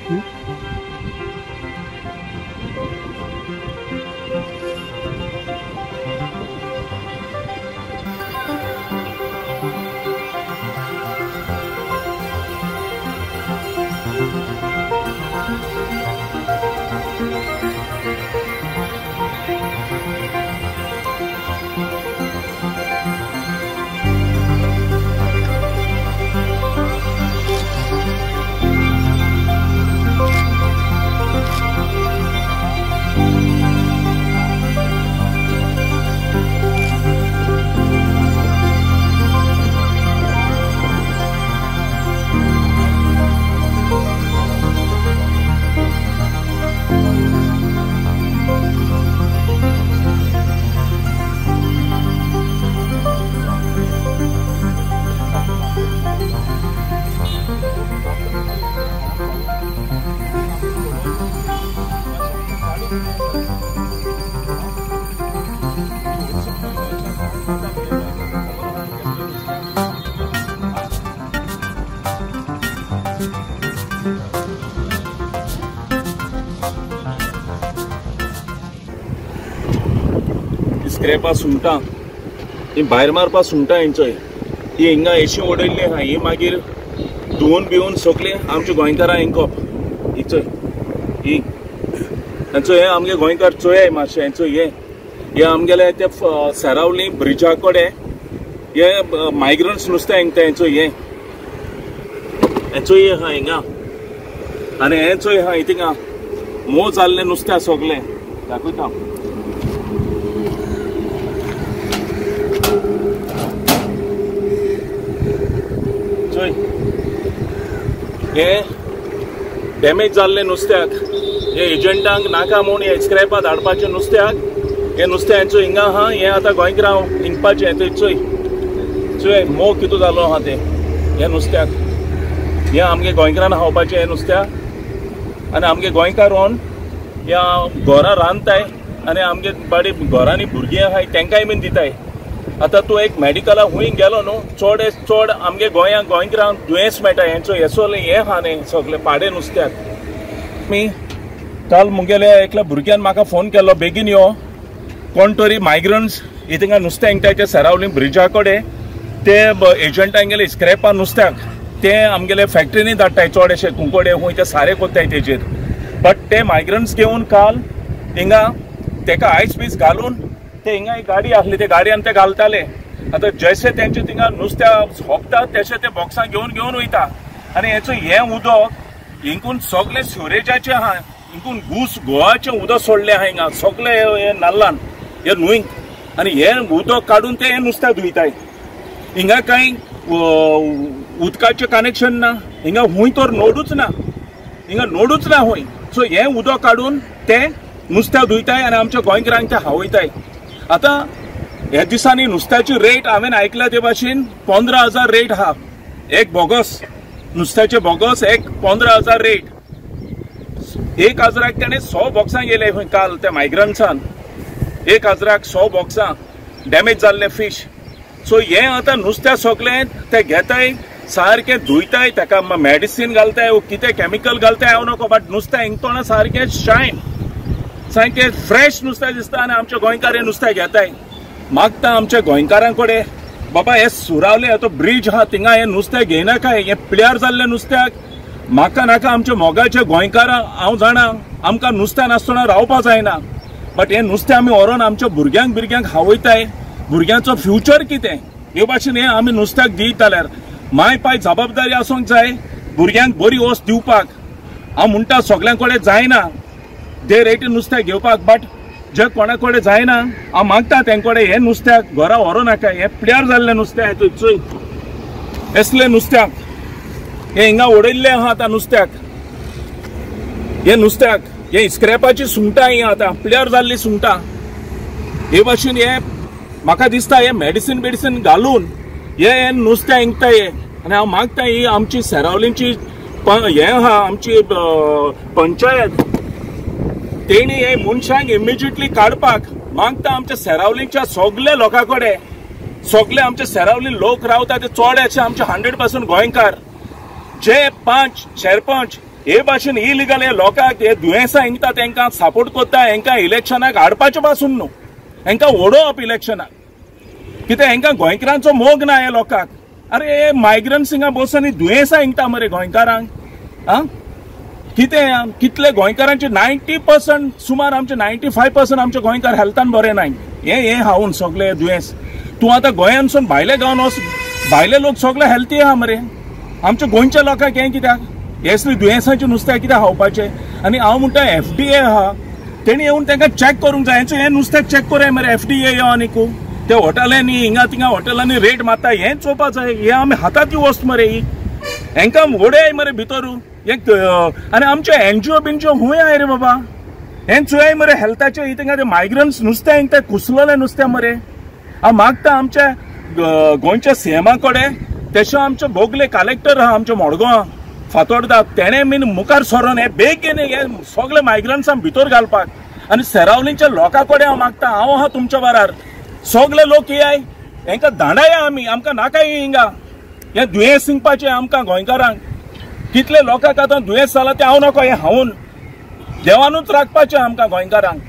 स्क्रॅपा सुंगटां ही भायर मारपा सुंगटां हेंचोय ही हिंगा एशी उडयल्ली आहा ही मागीर धुवन बिवन सगळें आमच्या गोंयकारां हिंकप ही चोय ही हेंचो हे आमगे गोंयकार चोय मातशें हेंचो हे हे आमगेले ते सरावली ब्रिजा कडेन हे मायग्रंट्स नुस्तें हिंगता हेंचो हे हेंचो हे आहा हिंगा आनी हें चोय आहा थिंगा मोव जाल्लें नुस्तें सगळें दाखयता. चोय हे डॅमेज जाल्ले नुस्त्याक हे एजंटांक नाका म्हूण हे स्क्रॅपा धाडपाचें नुस्त्याक हे नुस्तें हेंचो हिंगा आहा हें आतां गोंयकारां हिंगपाचें तें चोय चोय मोव कितू जालो आहा तें हे नुस्त्याक हें आमगे गोंयकारान खावपाचें हें नुस्त्याक आनी आमगे गोंयकार रावन ह्या घरां रांदताय आनी आमगे बाडी घरांनी भुरगीं आहाय तेंकांय बीन दिताय. आतां तूं एक मेडिकला हुंय गेलो न्हू चड चड आमगे गोंयांक गोंयकारांक दुयेंस मेळटा हेंचो हेसो हें आहा न्ही सगळें पाडे नुस्त्याक. मी काल मुगेल्या एकल्या भुरग्यान म्हाका फोन केलो बेगीन यो कोण तरी मायग्रंट्स ही थिंगा नुस्तें हिंगताय ते सरावली ब्रिजा कडेन ते एजंटांगेले स्क्रॅपा नुस्त्याक ते आमगेले फॅक्टरीनी धाडटाय चड अशे कुंकोडे खूंय ते सारे कोत्ताय तेजेर बट ते मायग्रंट्स घेवन काल हिंगा तेका आयस बीस घालून ते हिंगा एक गाडी आसली ते गाडयेन ते घालताले. आतां जशें तेंचे थिंगा नुस्त्या सोंपता तशें ते बॉक्सां घेवन घेवन वयता आनी हेचो हें उदक हिंकून सगळें सिवरेजाचें आहा हिंकून घूस गोवाचें उदक सोडलें आहा हिंगा सगळें हे नाल्लान हे न्हंयक आनी हें उदक काडून ते हें नुस्त्या धुयताय. हिंगा कांय उदकाचें कनेक्शन ना हिंगा हुंय तर नोडूच ना हिंगा नोडूच ना हुंय सो हें उदक काडून ते नुस्त्या धुयताय आनी आमच्या गोंयकारांक ते हावयताय. आतां ह्या दिसांनी नुस्त्याची रेट हांवें आयकल्या ते भाशेन 15,000 रेट आहा एक बोगस नुस्त्याचे बोगस एक 15,000 रेट. 1,000 तेणें 100 बॉक्सां गेले खंय काल त्या मायग्रंट्सान 1,000 100 बॉक्सां डॅमेज जाल्ले फीश. सो हें आतां नुस्त्या सगळें ते घेताय सारकें धुयताय ताका मेडिसीन घालताय वो कितें केमिकल घालताय हांव नको बट नुस्तें हिंगतोना सारकें शायन सारकें फ्रेश नुस्तें दिसता आनी आमच्या गोंयकार हें नुस्तें घेताय. मागता आमच्या गोंयकारां कडेन बाबा हे सुरावले आतां ब्रीज आहा थिंगा हें नुस्तें घेयनाकाय हें पिळ्यार जाल्लें नुस्त्याक म्हाका नाका आमच्या मोगाच्या गोंयकारां हांव जाणा आमकां नुस्तें नासतना रावपा जायना बट हें नुस्तें आमी व्हरोन आमच्या भुरग्यांक बिरग्यांक खावयताय भुरग्यांचो फ्युचर कितें हे भाशेन हें आमी नुस्त्याक दीत जाल्यार माय पाय जबाबदारी आसूंक जाय भुरग्यांक बरी वस्त दिवपाक. हांव म्हणटा सगळ्यां कडेन जायना ते रेटी नुस्त्याक घेवपाक बट जे कोणा कडेन जायना हांव मागता तेंचे कडेन हें नुस्त्याक घरा व्हरूं नाका हें पिळ्यार जाल्लें नुस्तें थंय चोय असलें नुस्त्याक हें हिंगा उडयल्लें आहा आतां नुस्त्याक हें नुस्त्याक हें स्क्रॅपाची सुंगटां ही आतां पिळ्यार जाल्लीं सुंगटां हे भाशेन हें म्हाका दिसता हें मेडिसीन बेडिसीन घालून हें नुस्तें हिंगता हें. आनी हांव मागता ही आमची सरावलींची हें आहा आमची पंचायत तेणी हे मनशांक इमिजिएटली काडपाक मागता आमच्या सरावलींच्या सगल्या लोकां कडेन सगळे आमचे सरावली लोक रावता ते चड अशे आमचे 100% गोंयकार जे पंच सरपंच हे भाशेन इलिगल हे लोकांक हे दुयेंसां हिंगता तेंकां सपोर्ट करता, हेंकां इलेक्शनाक हाडपाचें पासून न्हू, हेंकां ओडोवप इलेक्शनाक. कितें हेंकां गोंयकारांचो मोग ना हे लोकांक. अरे हे मायग्रंट्स हिंगा बसून दुयेंसां हिंगता मरे गोंयकारांक. आं कितें कितले गोंयकारांचे 90% सुमार आमचे 95% आमचे गोंयकार हेल्थान बरे नाय. हे हे हावून सगळे दुयेंस. तूं आतां गोंयांसून भायले गांवान वच, भायले लोक सगळे हेल्थी आहा मरे. आमच्या गोंयच्या लोकांक हें कित्याक हेसली दुयेंसाचें नुस्तें कित्याक खावपाचें? आनी हांव म्हणटा FDA आहा तेणी येवन तांकां चॅक करूंक जाय. हेंचो हें नुस्तें चॅक करूया मरे FDA यो आनीकू ते हॉटेलांनी हिंगा थिंगा हॉटेलांनी रेट मारता, हें चोवपा जाय. हें आमी हातांत वस्त मरे ही, हेंकां वडय मरे भितर. आनी आमचे NGO बिनजीओ खूंय आहाय रे बाबा, हें चोय मरे हेल्थाचें. ही थिंगा ते मायग्रंट्स नुस्तें हिंगा कुसलेलें नुस्तें मरे. हांव मागता आमच्या गोंयच्या CMA कडेन, तेशें आमचे बोगले कलेक्टर आहा आमच्या मडगांव फातोर्डा, तेणें बीन मुखार सरोन हे बेगीन हे सगळे मायग्रंट्सांक भितर घालपाक. आनी सेरावलींच्या लोकां कडेन हांव मागता, हांव आहा तुमच्या बरार, सगळे लोक येयाय, हेंकां धांडाया आमी, आमकां नाका हिंगा हें दुयेंस हिंगपाचें आमकां गोंयकारांक. कितले लोकांक आतां दुयेंस जालां तें हांव नाका, हें हांवून देवानूच राखपाचें आमकां गोंयकारांक.